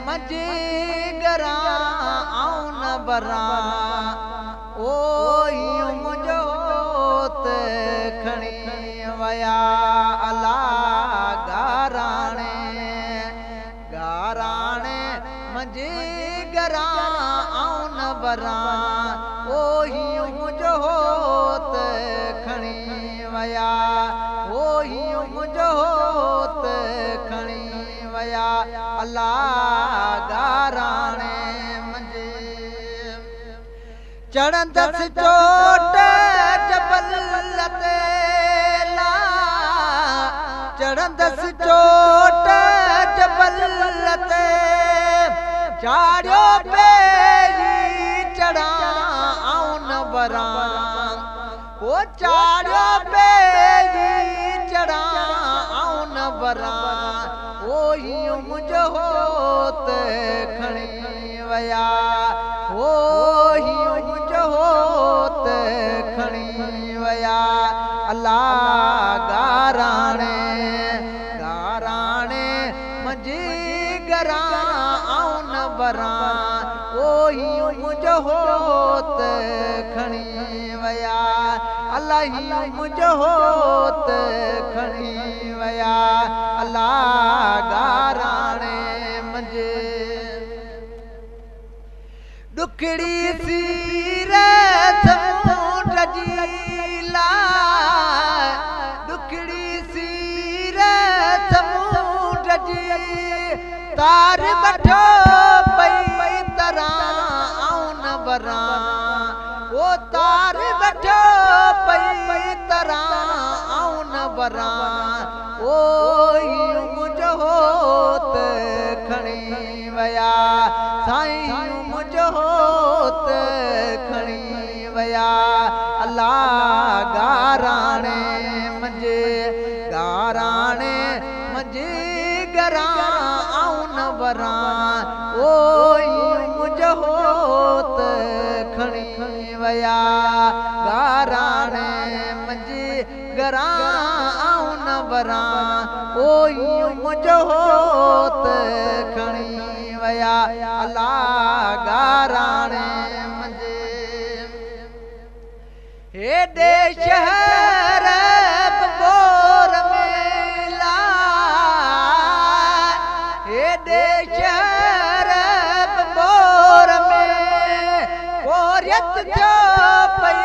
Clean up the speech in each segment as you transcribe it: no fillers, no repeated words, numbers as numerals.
منجهه گران آئون نه وران، او هينئون منهنجو هوت کڻي ويا. الا ڳاراڻي، ڳاراڻي منجهه گران آئون نه وران، او هينئون منهنجو هوت کڻي ويا، او هينئون منهنجو هوت کڻي ويا. الا ڳاراڻي منجهه چڙهندس چوٽ جبل تي لا، چڙهندس چوٽ جبل تي، چاڙهيو پئي چڙهان آئون نه وران، او چاڙهيو پئي چڙهان آئون نه وران، او هينئون منهنجو هوت کڻي ويا، او هينئون منهنجو هوت کڻي ويا. الا ڳاراڻي، ڳاراڻي منجهه گران آئون نه وران، او هينئون منهنجو هوت کڻي ويا، الا هينئون منهنجو هوت کڻي ويا. الا ڳاراڻي منجهه ڏکڙي سير سمنڊ جي لا، ڏکڙي سير سمنڊ جي، تار وٺو پئي تران آئون نه وران، او تار وٺو پئي تران آئون نه وران، او هينئون منهنجو هوت کڻي ويا، سائين هينئون منهنجو هوت کڻي ويا. الا ڳاراڻي منجهه، ڳاراڻي منجهه گران آئون نه وران، او هينئون منهنجو هوت کڻي ويا. ڳاراڻي منجهه گران آئون نه وران، او هينئون منهنجو هوت کڻي ويا. الا ڳاراڻي منجهه هيڏي شهر بور ميلا، هيڏي شهر بور ۾ پورهيت ٿيو پئي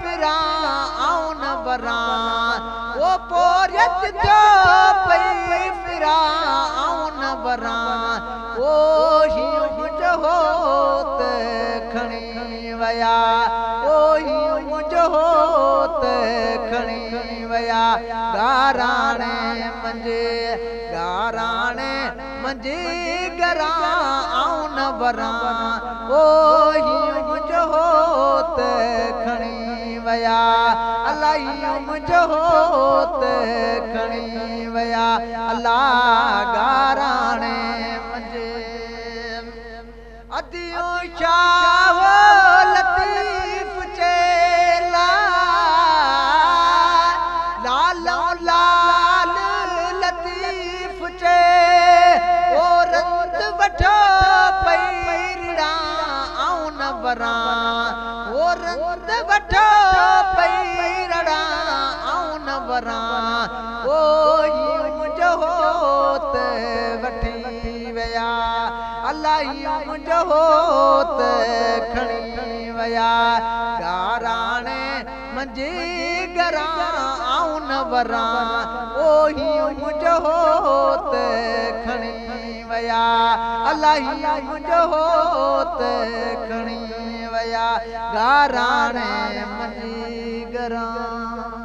ڦران آئون نه وران، او پورهيت ٿيو پئي ڦران آئون نه وران، او هينئون منهنجو هوت کڻي ويا، او هينئون منهنجو هوت کڻي ويا. ڳاراڻي منجهه، ڳاراڻي منجهه گران آئون نه وران، او هينئون منهنجو هوت کڻي ويا، الا هينئون منهنجو هوت کڻي ويا. الا ڳاراڻي منجهه اديون شاهه لطيف چيلا، لالو لال لطيف چي، او رند وٺو پئي رڙان آئون نه وران، او رند وٺو پئي رڙان آئون نه وران، او هينئون منهنجو هوت وٺي ويا، الا هينئون منهنجو هوت کڻي ويا. ڳاراڻي منجهه گران آئون نه وران، او هينئون منهنجو هوت کڻي ويا، الا هينئون منهنجو هوت کڻي ويا. ڳاراڻي منجهه گران.